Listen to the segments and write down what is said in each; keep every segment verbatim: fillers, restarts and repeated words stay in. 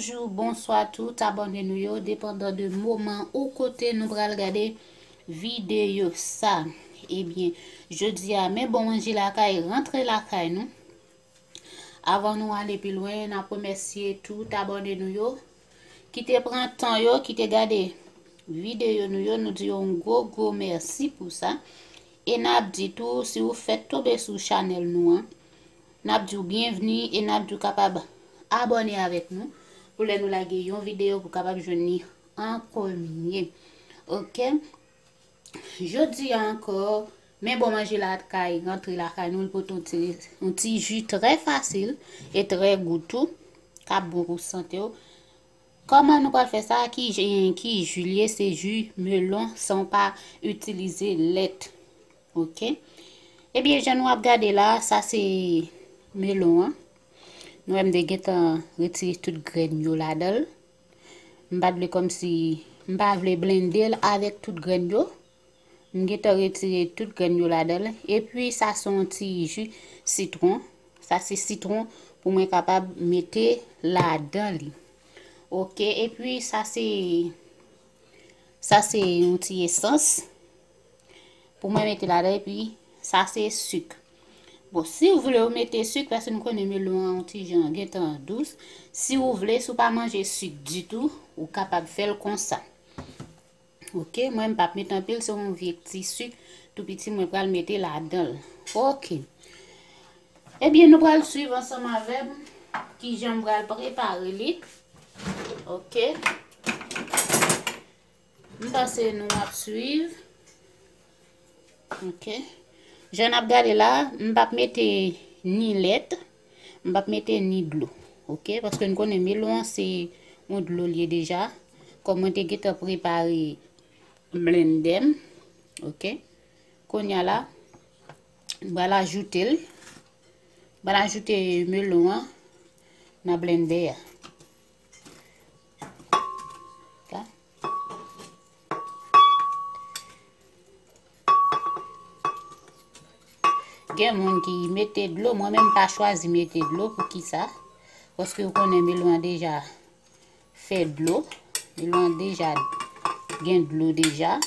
Bonjou, bonswa tout abòne nou yo, depandan de moman ou kote nou pral gade videyo sa. Ebyen, jodi a, Men Bon Manje Lakay rantre lakay nou. Avan nou ale pi lwen, n ap remèsye tout abòne nou yo ki te pran tan yo, ki te gade videyo nou yo, nou di yo yon gwo, gwo mèsi pou sa. E n ap di tou, si w fèk tonbe sou chanèl nou an, n ap di w byenvni e n ap di w kapab abòne avèk nou pou lè nou lage yon videyo pou kapab jwenn li an premye. Oke? Jodi a ankò, Men Bon Manje Lakay rantre lakay nou, l pote yon ti, yon ti ji trè fasil e trè gou tou, k ap bon pou sante w. Kòman nou pral fè sa? Ki ji, ki ji l ye? Se ji melon, san w pa itilize lèt. Oke? Ebyen, jan nou ap gade la, sa se melon an. Nou wè m te gentan retire tout grenn yo ladan l. M pa t vle kòmsi, m pa vle blende l avèk tout grenn yo. M gentan retire tout grenn yo ladan l. Epi sa se yon ti ji sitwon. Sa se sitwon pou mwen kapab mete ladan li. Oke, epi sa se, sa se yon ti esans pou mwen mete ladan, epi sa se sik. Bon, si w vle w mete sik, paske nou konnen melon an yon ti jan gentan dous. Si w vle, si w pa manje sik ditou, ou kapab fè l konsa. Oke, mwen m p ap met anpil, se yon vye ti sik tou piti mwen pral mete ladan l. Oke. Ebyen, nou pral swiv ansanm avè m kijan m pral prepare li. Oke. M panse nou ap swiv. Oke. Jan n ap gade la, m p ap mete ni lèt, m p ap mete ni dlo. Oke? Paske n konnen melon an se yon dlo l ye deja. Kòm mwen te gentan prepare blendè m. Oke? Kounye a la, m pral ajoute l. M pral ajoute melon an nan blendè a. Ka. Gen moun ki mete dlo, mwen menm m pa chwazi mete dlo. Poukisa? Paske w konnen melon an deja fè dlo. Melon an deja gen dlo deja.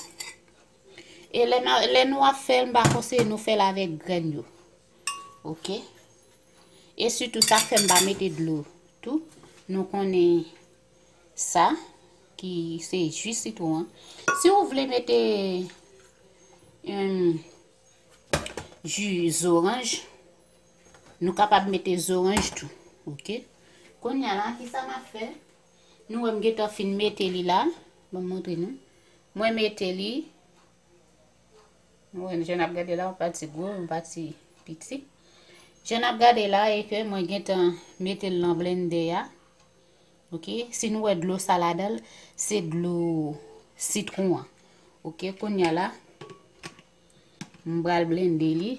E lè n a, lè nou ap fè l, m pa konseye nou fè l avèk grenn yo. Oke? E sitou sa k fè m pa mete dlo tou, nou konnen sa ki se ji sitwon an. Si w vle mete, em, ji zoranj, nou kapab mete zoranj tou. Oke? Kounye a la, kisa m ap fè? Nou wè m gentan fin mete li la. Ban m montre nou. Mwen mete li. Mwen, jan n ap gade la, yon pati gwo, yon pati piti. Jan n ap gade la, e ke mwen gentan mete l nan blendè a. Oke, si nou wè dlo sa ladan l, se dlo sitwon an. Oke, kounye a la, m pral blende li.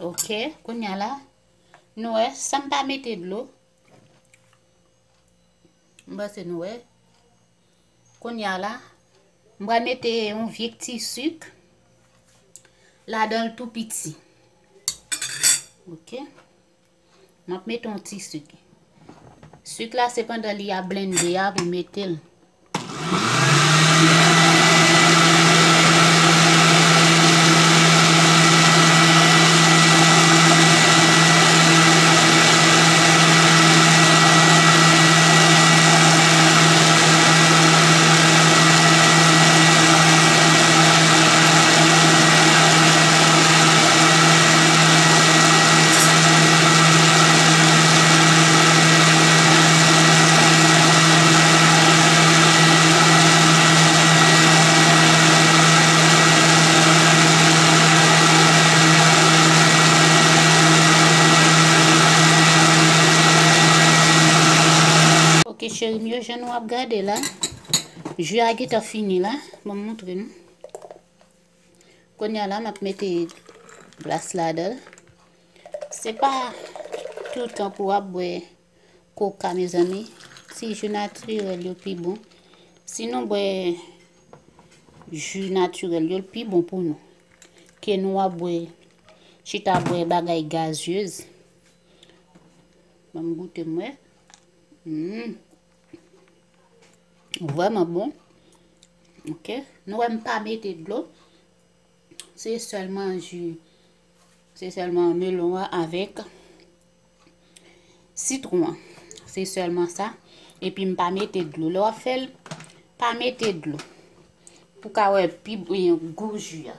Oke, kounye a la, nou wè, san m pa mete dlo. M panse nou wè. Kounye a la, m pral mete yon vye ti sik ladan l tou piti. Oke. M ap mete yon ti sik. Sik la, se pandan li ap blende a pou mete l. Jan nou ap gade la, ji a gentan fini la. Ban m montre nou. Kounye a la, m ap mete glas ladan l. Se pa toutan pou w ap bwè koka, mezanmi. Ti ji natirèl yo pi bon. Si nou bwè ji natirèl yo, l pi bon pou nou ke nou ap bwè, chita bwè bagay gazyez. Ban m goute m wè. Hmm. Vrèman bon. Ok. Nou wè m pa mete dlo. Se sèlman ji. Se sèlman melon an avèk sitwon an. Se sèlman sa. Epi m pa mete dlo. Lè w ap fè l, pa mete dlo. Pou ka wè pi byen gou ji a.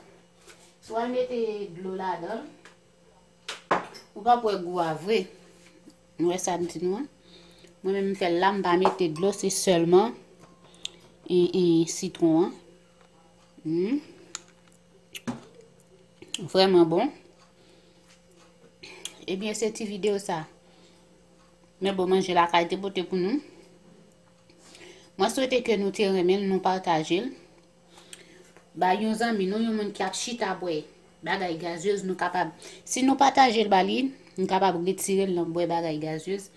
Si w al mete dlo ladan l, ou p ap wè gou a vre. Nou wè sa m di nou an? Mwen menm m fè l la, m pa mete dlo, se sèlman e, e, sitwon an. Hmm. Vrèman bon. Ebyen, se ti videyo sa Men bon manje lakay te pote pou nou. Mwen swete ke nou te renmen l, nou pataje l. Ba yon zanmi nou, yon moun ki ap chita bwè bagay gazyez, nou kapab, si nou pataje l ba li, nou kapab retire l nan bwè bagay gazyez,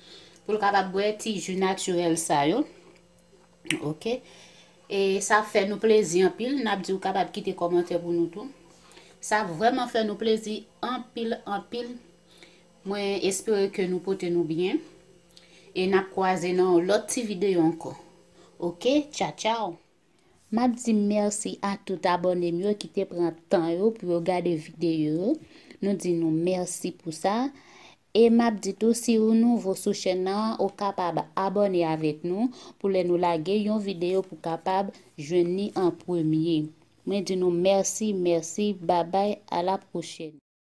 pou l kapab bwè ti ji natirèl sa yo. Ok. E sa fè nou plezi anpil. N ap di w kapab kite kòmantè pou nou tou. Sa vrèman fè nou plezi anpil, anpil. Mwen espere ke nou pote nou byen. E n ap kwaze nan yon lòt ti videyo ankò. Ok, tcha tcha. M ap di mèsi a tout abòne m yo ki te pran tan yo pou yo gade videyo yo. Nou di nou mèsi pou sa. E m ap di tou, si ou nouvo sou chèn nan, ou kapab abòne avèk nou pou lè nou lage yon videyo pou kapab jwenn li an premye. Mwen di nou mèsi, mèsi, babay, a la pwochèn.